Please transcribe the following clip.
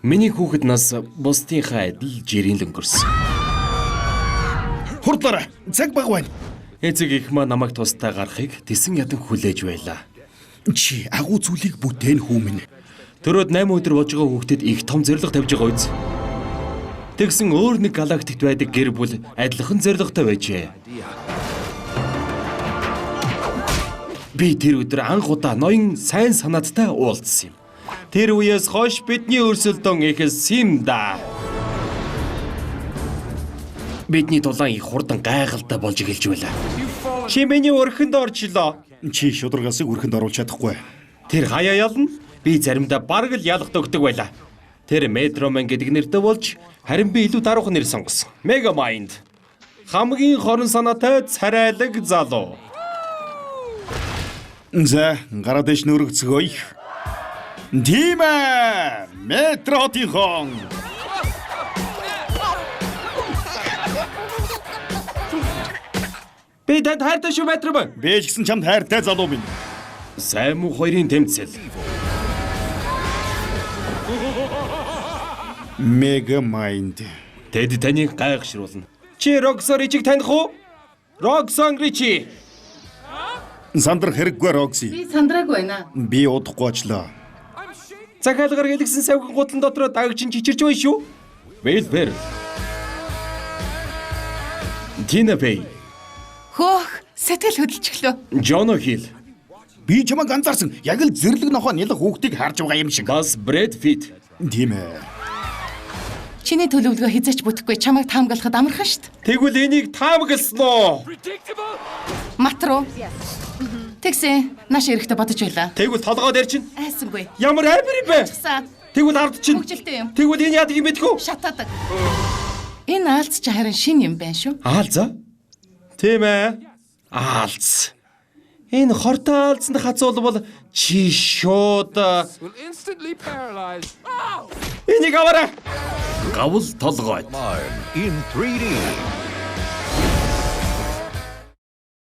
Миний хүүхэд нас бусдынхаа адил жирийн л өнгөрсөн. Хурдлаарай. Цаг бага байна. Эцэг их маа намайг тустай гарахыг тесэн ядан хүлээж байлаа. Чи агуу зүйлийг бүтээн хүү минь. Төрөөд 8 өдөр болж байгаа хүүхдэд их том зорилго тавьж байгаа үз. Тэгсэн өөр нэг галактикт байдаг гэр бүл адилхан зорилготой байжээ. Би тэр өдөр анх удаа ноён сайн санааттай уулзсан юм. Тэр үеэс хойш бидний өрсөлдөөн эхэлсэн юм да. Бидний дулаан их хурдан гайхалтай болж эхэлж байлаа. Чи миний өрхөнд орчлоо. Чи шударгасыг өрхөнд оруулж чадахгүй. Тэр хаяа ялна. Би заримдаа бараг л ялах дөгдөг байлаа. Тэр Метромен гэдэг нэртэй болж харин би илүү даруухан нэр сонгосон. Мегамайнд. Хамгийн хорон санаатай царайлаг залуу. За, гараа дэш нүрэгцгөөе. Тийм ээ. Метротынхон. Би танд хайртай шүү, Метромен. Би ч гэсэн чамд хайртай залуу минь. Сайн муу хоёрын тэмцэл. Мега майнд. Тэд таныг гайхшруулна. Чи Роксон Ричиг таних уу? Роксон Ричи. Сандрах хэрэггүй, Рокси. Би сандраагүй байна. Би удахгүй очлоо. Захиалгаар хэлэгсэн савгин гутлан дотроо дагжин чичирч байна шүү. Вил Ферл. Тина Фей, Хөөх, сэтгэл хөдлөчихлөө. Джона Хилл, Би чамайг анзаарсан. Яг л зэрлэг нохоо нялх хүүхдийг харж байгаа юм шиг. бас Брэд Питт. Тийм ээ. Чиний төлөвлөгөө хизээч бүтэхгүй, чамайг таамаглахад амархан штт. Тэгвэл энийг таамагласан уу? Мат руу. Тэгсэн, нааш эрэхтэ бодож байлаа. Тэгвэл толгой дээр чинь Айсангүй. ямар амир юм бэ? Сан, Тэгвэл ард чинь хөгжилтэй юм. Тэгвэл энэ яадаг юм бэ тэхүү? Шатаадаг. Энэ аалз чи харин шин юм байна шүү. Аалз аа? Тийм ээ. Аалз. Энэ хортой аалзанд хацуулбал чи шууд Will instantly paralyze. Энийг аваарай. Гавл толгойд. In 3D.